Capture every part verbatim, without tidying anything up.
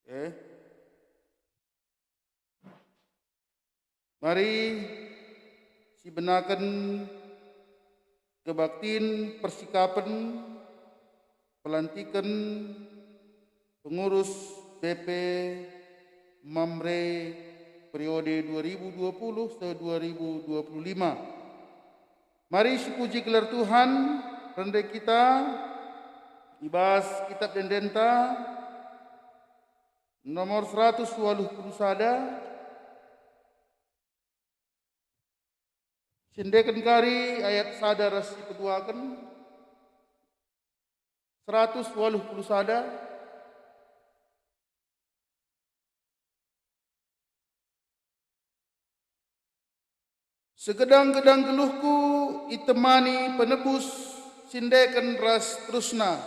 Eh. Mari sibenaken kebaktin persikapen pelantiken pengurus B P Mamre periode dua ribu dua puluh seh dua ribu dua puluh lima. Mari sipuji gelar Tuhan, rende kita i bas Kitab Ende-Endenta nomor seratus waluh puluh sada, siendeken kari ayat sada ras sipeduaken, seratus waluh puluh sada. Segedang-gedang geluhku itemani penebus siendeken ras terusna.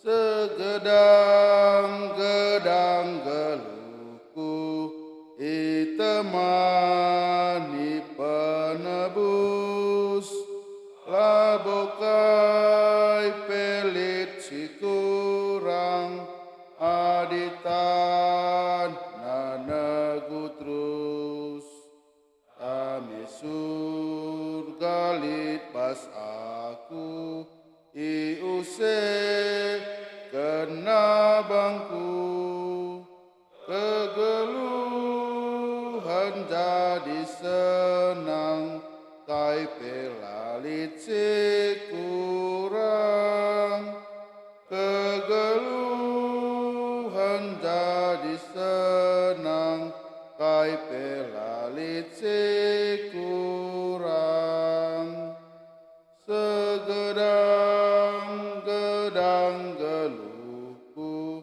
Segedang-gedang geluhku itemani penebus, labo kai pe lit si kurang adi tanna negu terus. Tame Surga lit bas aku, iusekenna bangku. Kegeluhen jadi senang, kai pe la lit si kurang. Kegeluhen jadi senang, kai pe la lit si kurang. Segedang-gedang geluhku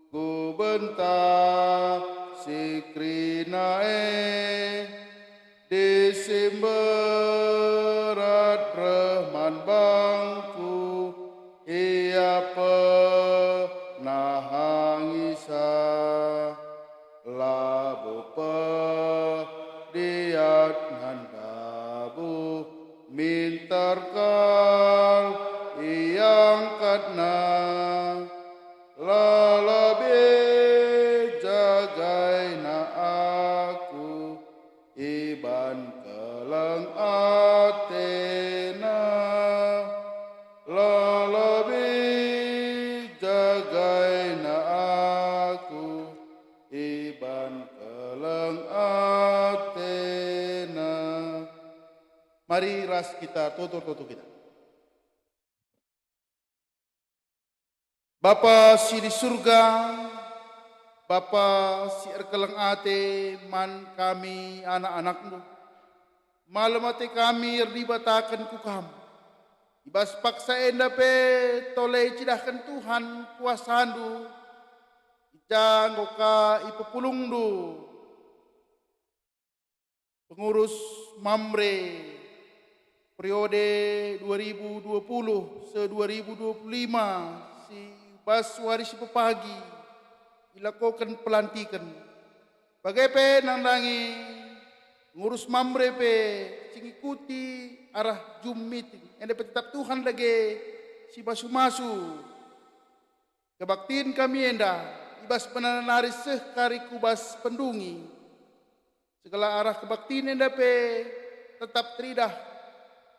kubentah si kerina e, di si mberat reh man bangku, ia pernah ngisa. Labo pediat ngan dabuh, minter kal iangkatna. Lalabe jagaina aku iban keleng atena. Lalabe jagaina aku iban keleng atena. Mari ras kita tutur-tutur kita. Bapa si di Surga, Bapa si erkeleng ate man kami anak-anakNdu, malem ate kami erdibataken ku Kam. I bas paksa enda pe tole icidahken Tuhan kuasaNdu, i ja enggo ka ipepulungNdu pengurus Mamre periode dua ribu dua puluh seh dua ribu dua puluh lima si bas wari si pepagi ilakoken pelantiken. Bage pe nandangi pengurus Mamre pe si ngikuti arah Zoom meeting, enda pe tetap Tuhan dage si masu-masu. Kebaktin kami enda i bas benana nari seh kari ku bas pendungi. Segala arah kebaktin enda pe tetap teridah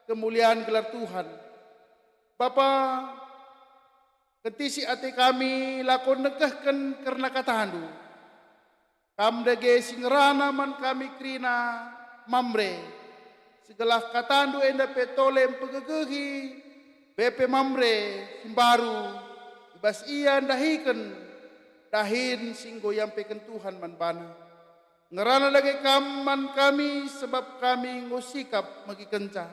kemulian gelar Tuhan. Bapa, kentisi ate kami lako nekehken kerna kataNdu. Kam dage si ngerana man kami kerina Mamre, segelah kataNdu enda pe tole mpegegehi B P Mamre si mbaru, i bas ia ndahiken dahin si enggo iampeken Tuhan man bana. Ngerana dage Kam man kami, sabap kami enggo sikap megikenca.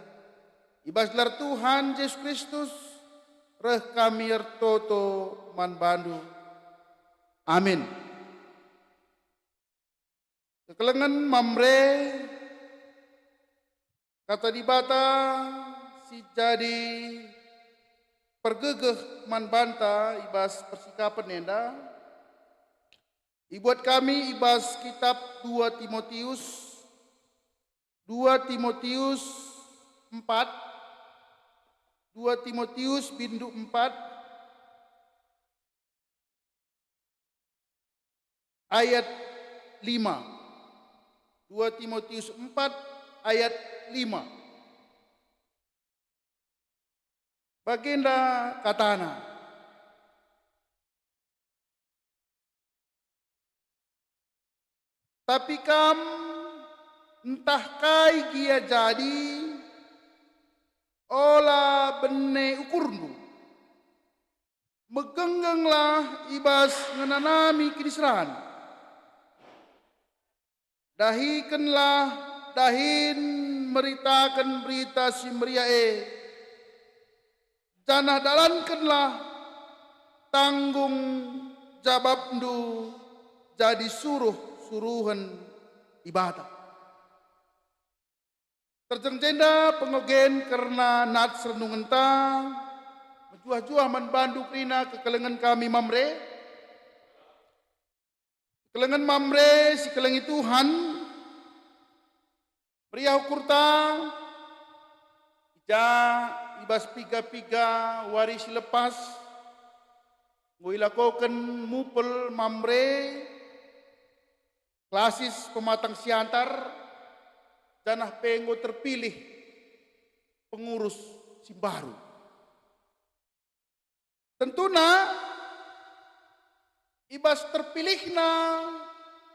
I bas gelar Tuhan Jesus Kristus reh kami ertoto man baNdu. Amin. Kekelengen Mamre, Kata Dibata si jadi pergegeh man banta i bas persikapen enda, ibuat kami i bas kitab dua Timotius, dua Timotius empat, dua Timotius bindu empat, ayat lima. Dua Timotius empat ayat lima. Bagenda katana, "Tapi kam, ntah kai gia jadi, ola bene ukurndu. Megenggenglah i bas ngenanami kiniseran. Dahikenlah dahin meritaken Berita Si Meriah e, janah dalankenlah tanggung jabapndu jadi suruh-suruhen Dibata." Terjeng jenda pengogen kerna nats renungenta, mejuah-juah man bandu kerina kekelengen kami Mamre. Kekelengen Mamre si kelengi Tuhan, meriah ukurta, i ja i bas piga-piga wari si lepas, enggo ilakoken mupel Mamre, klasis pematang siantar, janah pe enggo terpilih pengurus si mbaru. Tentuna, i bas terpilihna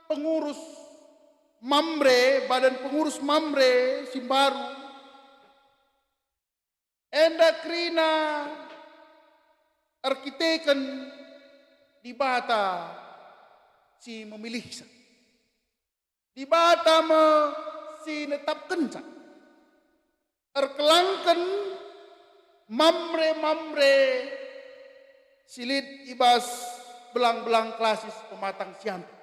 pengurus Mamre, badan pengurus Mamre si mbaru, enda kerina erkiteken Dibata si memilihsa. Dibata me si netapkenca. Erkelangken Mamre-Mamre si lit i bas belang-belang klasis pematang siantar.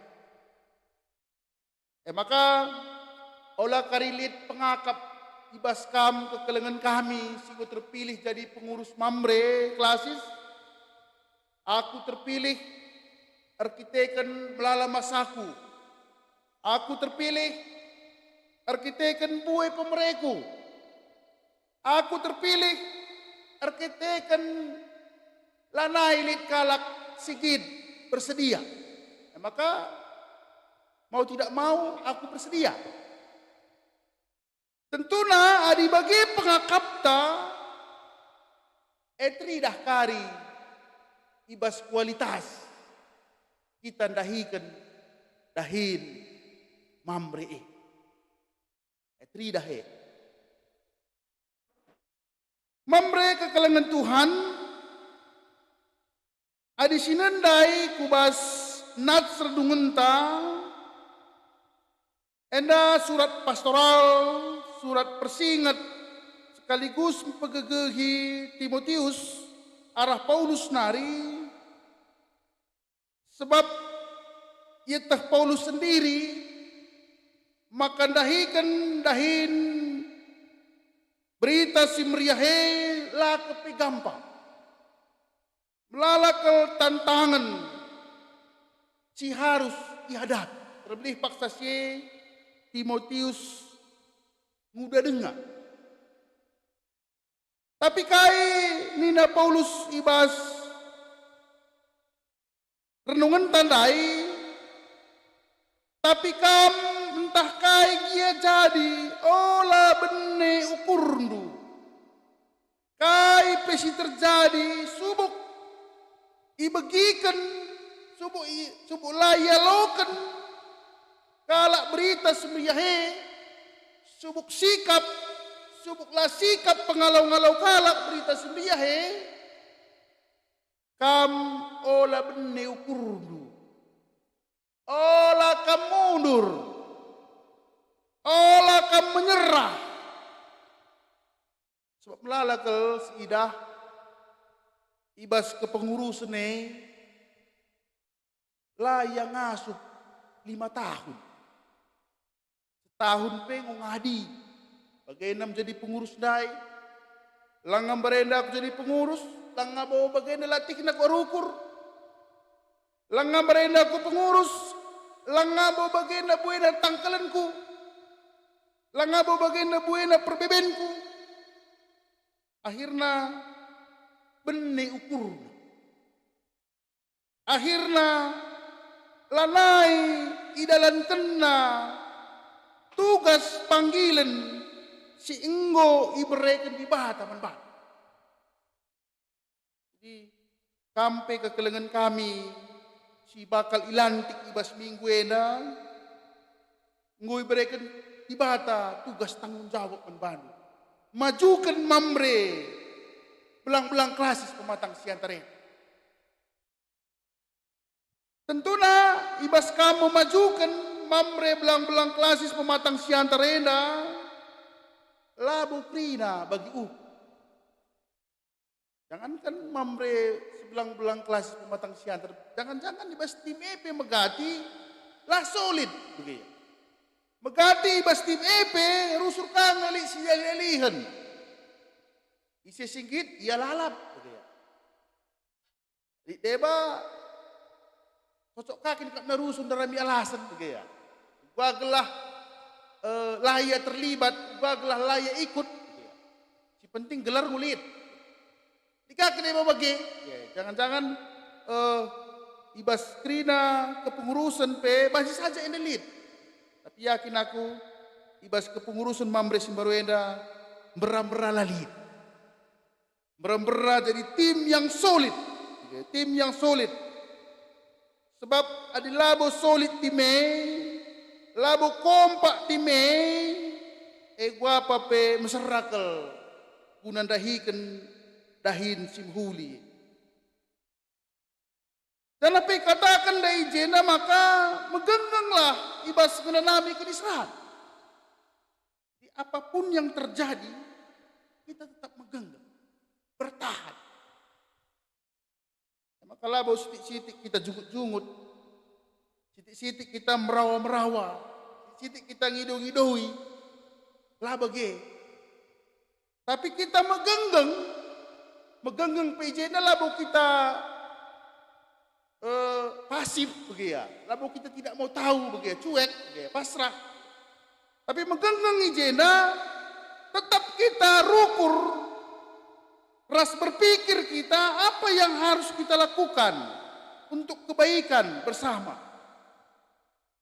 E maka, ola kari lit pengakap i bas kam kekelengen kami si enggo terpilih jadi pengurus Mamre klasis. Aku terpilih erkiteken melala masaku. Aku terpilih erkiteken mbue pemereku. Aku terpilih erkiteken lanai lit kalak si git bersedia. E maka, mau tidak mau, aku bersedia. Tentuna adi bage pengakapta, e teridah kari i bas kualitas kita ndahiken dahin Mamre e. E teridah e. Mamre kekelengen Tuhan, adi si nendai ku bas nats renungenta, enda surat pastoral, surat persinget, sekaligus mpegegehi Timotius arah Paulus nari, sebab ieteh Paulus sendiri maka ndahiken dahin Berita Si Meriah e la kepe gampang. Melala kal tantangen si harus ihadapi. Terlebih paksa si e Timotius nguda denga. Tapi kai nina Paulus i bas renungenta ndai? Tapi kam ntah kai gia jadi, ola bene ukurndu. Kai pe si terjadi, subuk ibegiken, subuk i-, subuk la ialoken kalak Berita Si Meriah e, subuk sikap, subuk la sikap pengalau-ngalau kalak Berita Si Meriah e, kam ola bene ukurndu. Ola kam mundur. Ola kam menyerah. Sebab melala kal siidah i bas kepengurusen e, la ia ngasup lima tahun. Setahun pe enggo ngadi bagenda menjadi pengurus ndai. Langa mbarenda aku jadi pengurus, langa bo bagenda latihna aku arukur. Langa mbarenda aku pengurus, langa bo bagenda buena tangkelenku. Langa bo bagenda buena perbebenku. Akhirna bene ukurna. Akhirna lanai idalankenna tugas panggilen si enggo ibereken Dibata man bana. Jadi, kam pe kekelengen kami si bakal ilantik i bas minggu enda, enggo ibereken Dibata tugas tanggung jawab man bandu. Majuken Mamre belang-belang klasis pematang siantar enda. Tentuna i bas kam memajuken Mamre belang-belang klasis pematang siantar enda, labo kerina bagi ukur. Jangankan Mamre sebelang-belang klasis pematang siantar, jangan-jangan i bas tim e pe megati la solid bage. Megati i bas tim e pe rusur ka nge lit si lihen-lihen. Ise si nggit, ia lalap bage. Lit deba, cocok ka kin kap narusun ndarami alasen, bage ya. Uga gelah, eh, la ia terlibat, uga gelah la ia ikut, bage ya. Si penting gelar ngulit. Dikake deba bage, ya, jangan-jangan, eh, i bas kerina kepengurusen pe banci saja enda lit. Tapi yakin aku, i bas kepengurusen Mamre si mbaru enda, mbera-mbera la lit. Mbera-mbera jadi tim yang solid. Tim yang solid. Sebab adi labo solid tim e, labo kompak tim e, e guapa pe mesera kal guna ndahiken dahin si mehuli. Janah pe ikataken ndai i jenda maka megenggenglah i bas ngenanami kiniseran. Di apapun yang terjadi, kita tetap megenggeng, bertahan. Maka labo sitik-sitik kita jungut-jungut, sitik-sitik kita merawa-merawa, sitik kita ngido-ngidoi, la bage. Tapi kita megenggeng, megenggeng pe i jenda labo kita, eh, pasif bage ya, labo kita tidak mau tahu bage ya, cuek bage ya, pasrah. Tapi megenggeng i jenda, tetap kita rukur ras berpikir kita apa yang harus kita lakukan untuk kebaikan bersama.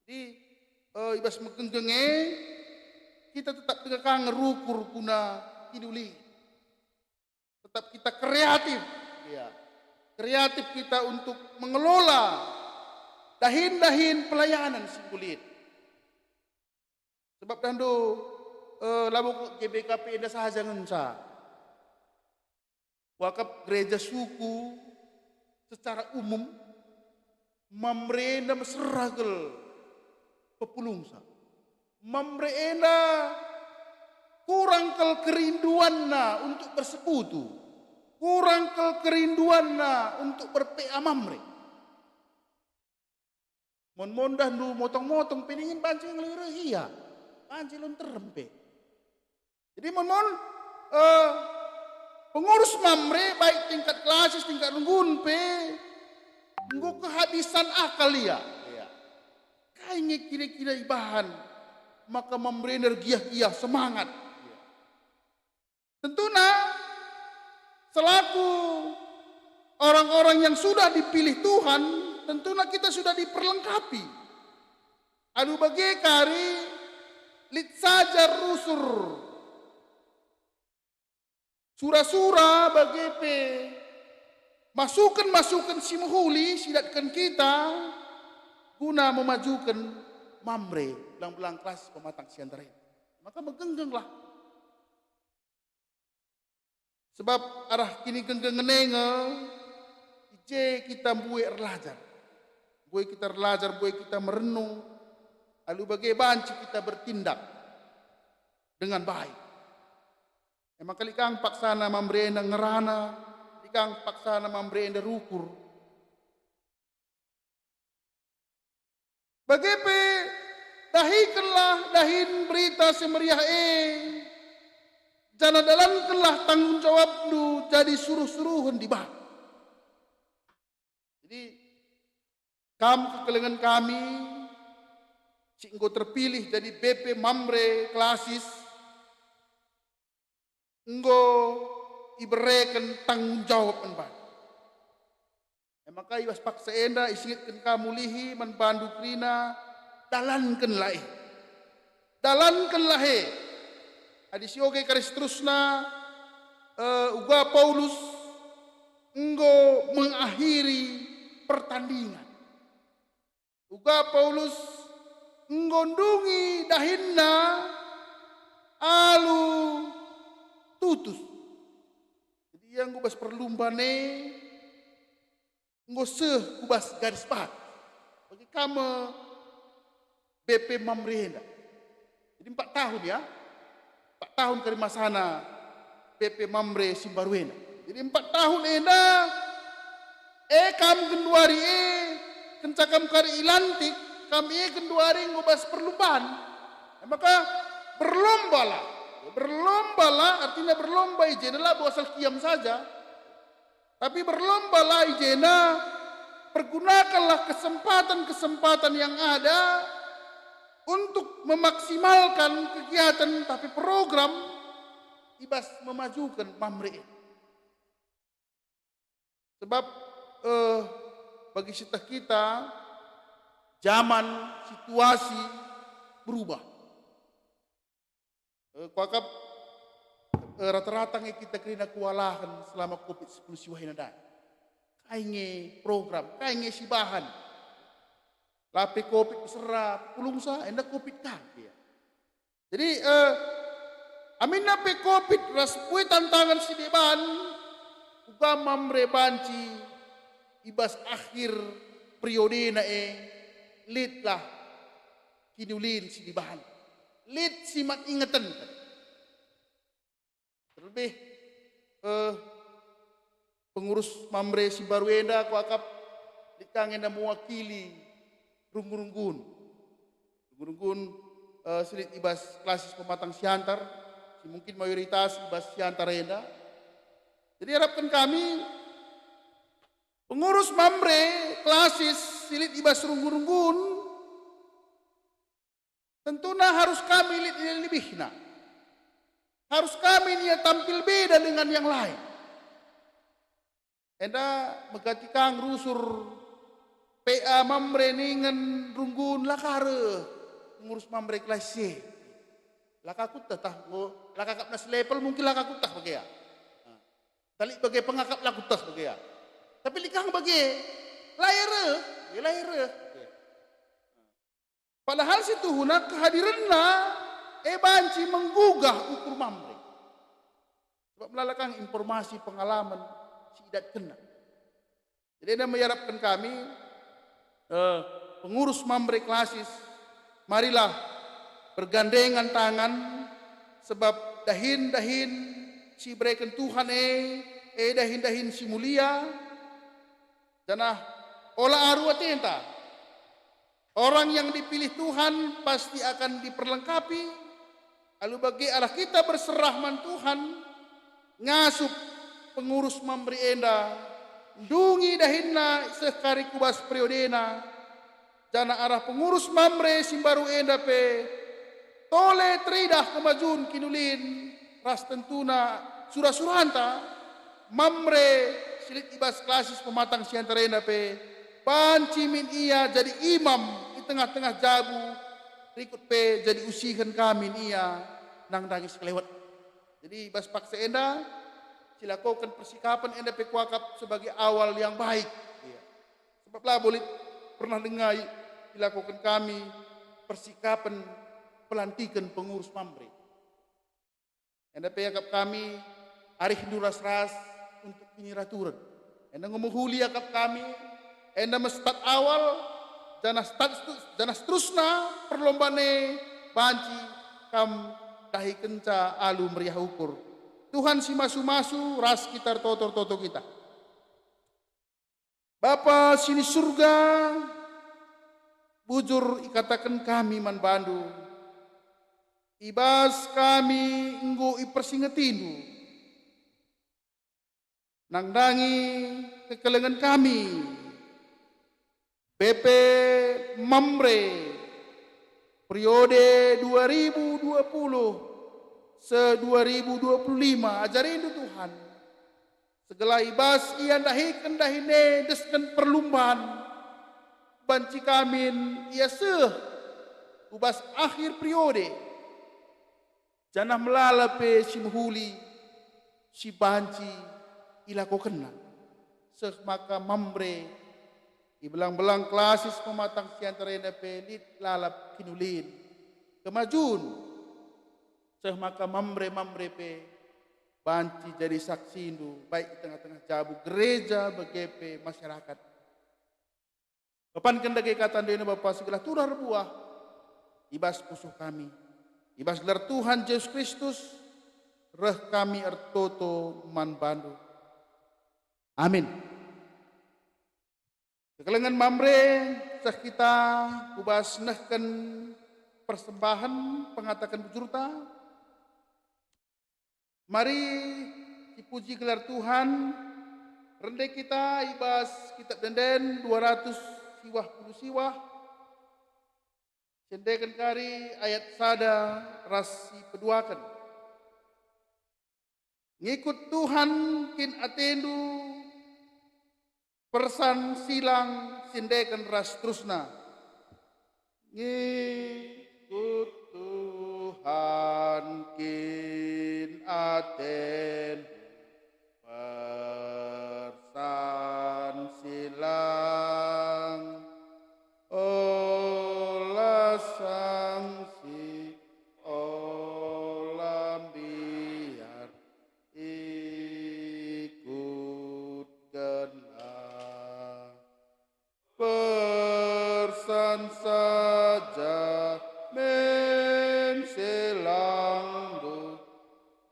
Jadi, eh, i bas megenggeng e, kita tetap denga ka nge rukur guna kiniulin. Tetap kita kreatif, ya. Kreatif kita untuk mengelola dahin-dahin pelayanan si enggo lit. Sebab dahndu, eh, labo G B K P enda saja ngenca. Wakap gereja suku secara umum, Mamre enda mesera kal pepulungsa. Mamre enda kurang kal kerinduanna untuk bersekutu, kurang kal kerinduanna untuk berpea Mamre. Mon-mon dahndu motong-motong pe ningen banci ngeloi reh ia, banci labo nterem pe. Jadi mon-mon, eh, pengurus Mamre, baik tingkat klasis, tingkat renggun pe, enggo kehabisan akal ia. Iya. Kai nge kira-kira ibahan maka Mamre enda ergiah-giah semangat? Iya. Tentuna, selaku orang-orang yang sudah dipilih Tuhan, tentuna kita sudah diperlengkapi. Alu bage kari, lit saja rusur sura-sura bage pe masuken-masuken si mehuli si idatken kita guna memajuken Mamre, belang-belang klasis pematang siantar enda. Maka megenggenglah. Sebab arah kinigenggengen e nge, i je kita mbue erlajar. Mbue kita erlajar, mbue kita merenung, alu bage banci kita bertindak dengan baik. Emang kali kang paksana Mamre enda ngerana, kali kang paksana Mamre enda rukur. Bage pe, dahikenlah dahin Berita Si Meriah e, janah dalankenlah tanggung jawabndu jadi suruh-suruhen Dibata. Jadi, kam kekelengen kami si enggo terpilih jadi B P Mamre klasis, enggo ibereken tanggung jawab man bandu. E Maka i bas paksa enda isingetken ka mulihi man bandu kerina, dalankenlah e. Dalankenlah e. Adi sioge kari seterusna, eh, uga Paulus enggo mengakhiri pertandingan. Uga Paulus enggo ndungi dahinna alu tutus. Jadi ia enggo bas perlumban e, enggo seh ku bas garis batas. Bage ka me B P Mamre enda. Jadi empat tahun ya, empat tahun kari masana B P Mamre si mbaru enda. Jadi empat tahun enda, e kam genduari e, kenca kam kari ilantik, kam e genduari enggo bas perlumban. E maka berlombalah. Berlombalah artinya berlomba i jenda labo asal kiam saja. Tapi berlombalah i jenda, pergunakanlah kesempatan-kesempatan yang ada untuk memaksimalkan kegiatan tapi program i bas memajuken Mamre. Sebab, eh, bagi seteh kita, zaman, situasi berubah. Eh, kuakap, eh, rata-rata nge kita kerina kewalahen selama covid sepuluh siwah enda. Kai nge program, kai nge sibahan. La pe covid mesera, pulungsa, enda covid ka pe. Jadi, eh, aminna pe covid ras pue tantangan si deban, uga Mamre banci i bas akhir periodena e, litlah kiniulin si deban. Lit si man ingeten. Terlebih, eh, pengurus Mamre si mbaru enda kuakap lit ka nge enda mewakili runggun-runggun. Runggun-runggun, eh, si lit i bas klasis pematang Siantar, si mungkin mayoritas i bas Siantar enda. Jadi arapken kami, pengurus Mamre klasis si lit i bas runggun-runggun, tentuna harus kami lit i lebihna. Harus kami nia tampil beda dengan yang lain. Enda megati ka ngerusur P A Mamre ningen runggun la ka reh ngurus Mamre klasis e. La ka kueteh tah, enggo la ka akapna selevel mungkin la ka kueteh bage ya. Nah, tali bage pengakap la kueteh bage ya. Tapi lit ka bage, la e reh, ya la e reh. Padahal si tuhuna kehadirenna e banci menggugah ukur Mamre. Sebab melala ka nge informasi pengalaman si idatkenna. Jadi enda me iarapken kami, eh, pengurus Mamre klasis, marilah bergandengan tangan, sebab dahin-dahin si ibereken Tuhan e, e dahin-dahin si mulia, janah ola aru atenta. Orang yang dipilih Tuhan pasti akan diperlengkapi. Alu bage arah kita berserah man Tuhan, ngasup pengurus Mamre enda, ndungi dahinna seh kari ku bas periodena, janah arah pengurus Mamre si mbaru enda pe tole teridah kemajun kiniulin ras tentuna sura-suranta. Mamre si lit i bas klasis pematang Siantar enda pe banci min ia jadi imam i tengah-tengah jabu, rikut pe jadi usihen ka min ia nandangi sekelewet. Jadi bas paksa enda, silakoken persikapen enda pe kuakap sebagai awal yang baik. Iya. Sebab labo lit pernah denga i-, ilakoken kami persikapen pelantiken pengurus Mamre. Enda pe iakap kami arihndu ras-ras untuk kiniraturen. Enda enggo mehuli iakap kami, enda me start awal, janah start setu-, janah seterusna perlomban e banci kam dahikenca alu meriah ukur. Tuhan si masu-masu ras kita ertoto-ertoto kita. Bapa si ni Surga, bujur ikataken kami man bandu, i bas kami enggo ipersingetindu. Nandangi kekelengen kami, B P Mamre, periode dua ribu dua puluh se dua ribu dua puluh lima, ajarindu Tuhan. Segelah i bas ia ndahiken dahin e desken perlumban, banci kami ia seh ku bas akhir periode, janah melala pe si mehuli si banci ilakokenna, seh maka Mamre i belang-belang klasis pematang si antarenda pe lit lalap kinulin, kemajun, seh maka Mamre-Mamre pe banci jadi saksindu, baik i tengah-tengah jabu gereja bage pe masyarakat. Papanken dage kata ndai Bapa, segelah turah erbuah i bas pusuh kami, i bas gelar Tuhan Jesus Kristus, reh kami ertoto man bandu. Amin. Kekelengen Mamre, seh kita ku bas nehken persembahen pengataken bujurta. Mari sipuji gelar Tuhan, rende kita i bas Kitab Ende-enden dua ratus siwah puluh siwah, siendeken kari ayat sada ras si peduaken. Ngikut Tuhan kin atendu, persan silang siendeken ras terusna. Ngikut Tuhan kin atendu, persan silang, ola sangsi, ola mbiar, ikutkenlah. Persan saja min silangndu,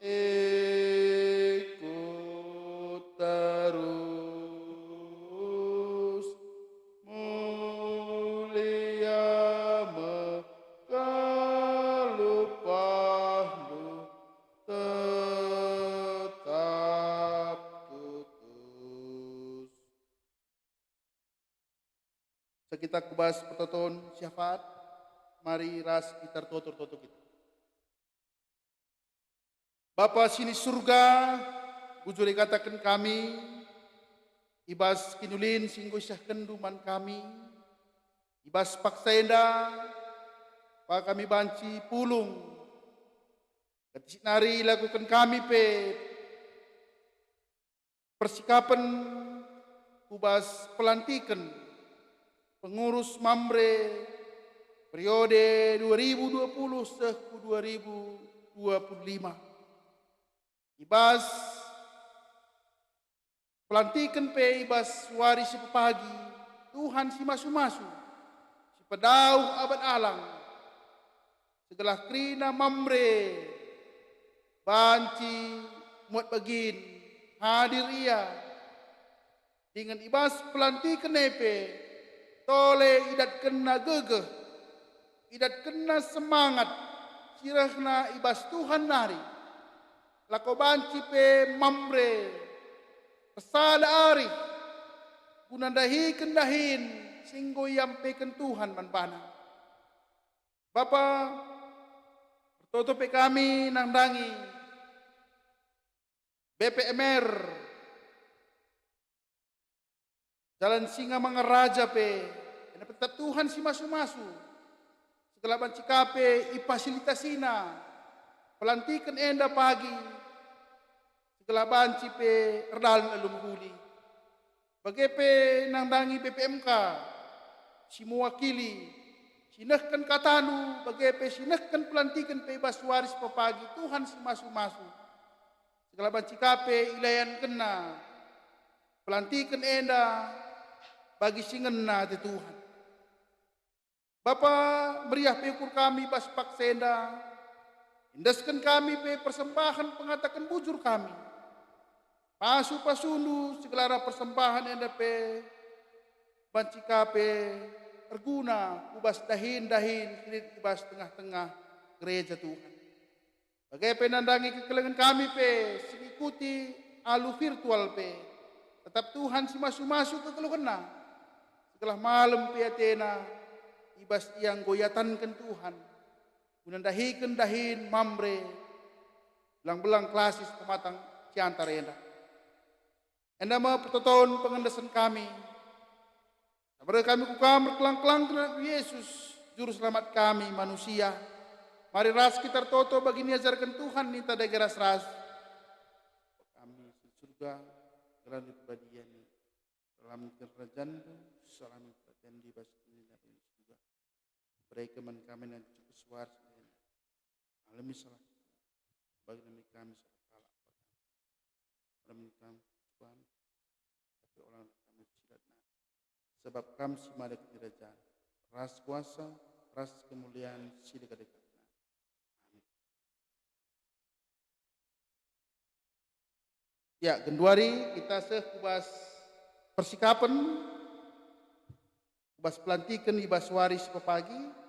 ikut terus. Mulia me kal upahndu, tetap tutus. Seh kita ku bas pertoton syafaat, mari ras kita ertoto-ertoto kita. Bapa si ni Surga, bujur ikataken kami, i bas kinulin si enggo isehkenNdu man kami, i bas paksa enda, maka kami banci pulung. Kentisik nari ilakoken kami pe persikapen ku bas pelantiken pengurus Mamre periode dua ribu dua puluh seh ku dua ribu dua puluh lima. I bas pelantiken pe i bas wari si pepagi, Tuhan si masu-masu, si pedauh abet alang, segelah kerina Mamre banci muat bagin hadir ia, dingen i bas pelantiken e pe tole idatkenna gegeh, idatkenna semangat si rehna i bas Tuhan nari. Lako banci pe Mamre ersada arih guna ndahiken dahin si enggo iampeken Tuhan man bana. Bapa, ertoto pe kami nandangi B P M R, Jalan Singamangaraja pe, enda pe tetap Tuhan si masu-masu, segelah banci ka pe ipasilitasina pelantiken enda pagi, segelah banci pe erdalan alu mehuli. Bage pe nandangi B P M K si mewakili, si nehken kataNdu, bage pe si nehken pelantiken pe i bas wari si pepagi, Tuhan si masu-masu, segelah banci ka pe ilayankenna pelantiken enda bagi si ngena ate Tuhan. Bapa, meriah pe ukur kami bas paksa enda, endesken kami pe persembahen pengataken bujur kami. Pasu-pasuNdu segelah persembahen enda pe banci ka pe erguna ku bas dahin-dahin si lit i bas tengah-tengah gereja Tuhan. Bage pe nandangi kekelengen kami pe si ngikuti alu virtual pe. Tetap Tuhan si masu-masu kegeluhenna. Segelah malem pe atena i bas ia enggo iatanken Tuhan guna ndahiken dahin Mamre, belang-belang klasis pematang siantar enda. Enda me pertoton pengendesen kami. Sabar kami ku Kam erkelang-kelang terhadap Yesus, Juru Selamat kami manusia. Mari ras kita ertoto bagi niajarken Tuhan ninta dage ras-ras. Kami si surga, gelarNdu dibadia, dalam kerajaan-Ku, salami perhatian di bas dunia nina di surga. Bereken man kami nina cukup suar senin. Alemi salah kami, bagi nami kami salah kalak. Alemi kami Tuhan, tapi ola kami sidatna. Sebab Kam si mada kinirajan, ras kuasa, ras kemulian si deka-dekana. Amin. Ya, genduari kita seh ku bas persikapen, ku bas pelantiken i bas wari si pepagi.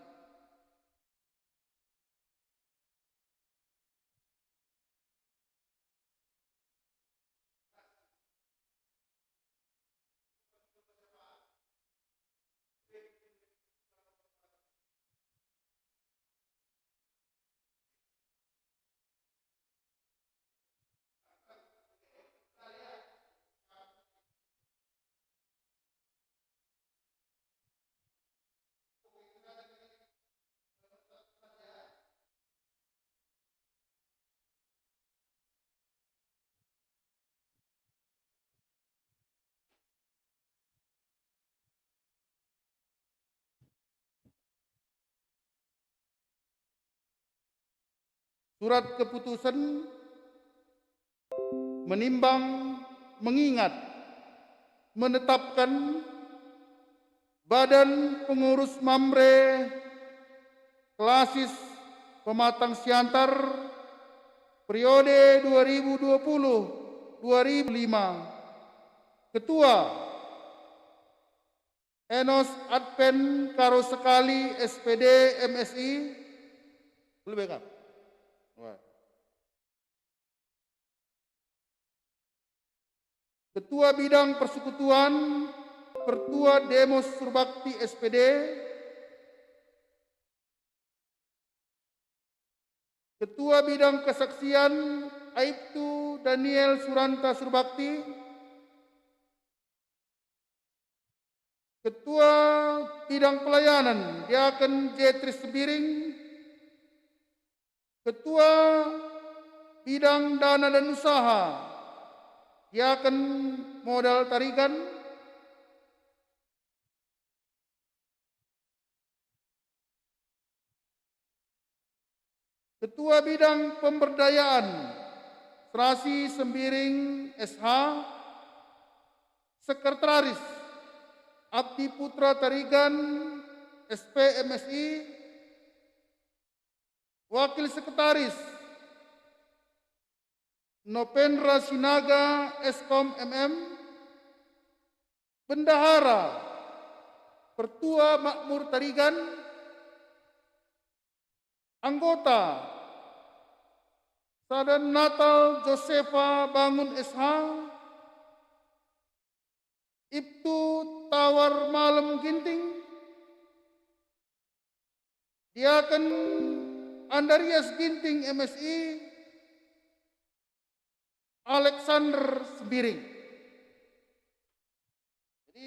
Surat keputusen menimbang, mengingat, menetapkan Badan Pengurus Mamre Klasis Pematang Siantar periode dua ribu dua puluh dua ribu lima. Ketua, Enos Advent Karo Sekali, S P D, M Si. Lebih kan? Wah. Ketua Bidang Persekutuan, Pertua Demos Surbakti, S P D. Ketua Bidang Kesaksian, Aibtu Daniel Suranta Surbakti. Ketua Bidang Pelayanan, Diaken Jetris Sembiring. Ketua Bidang Dana dan Usaha, Diaken Modal Tarigan. Ketua Bidang Pemberdayaan, Serasi Sembiring, S H. Sekretaris, Abdi Putra Tarigan, S P, M Si. Wakil Sekretaris, Nopendra Sinaga, S Kom, M M. Bendahara, Pertua Makmur Tarigan. Anggota, Sada Natal Josefa Bangun, S H. Ibtu Tawar Malem Ginting. Diaken Andarias Ginting, M Si. Alexander Sembiring. Jadi,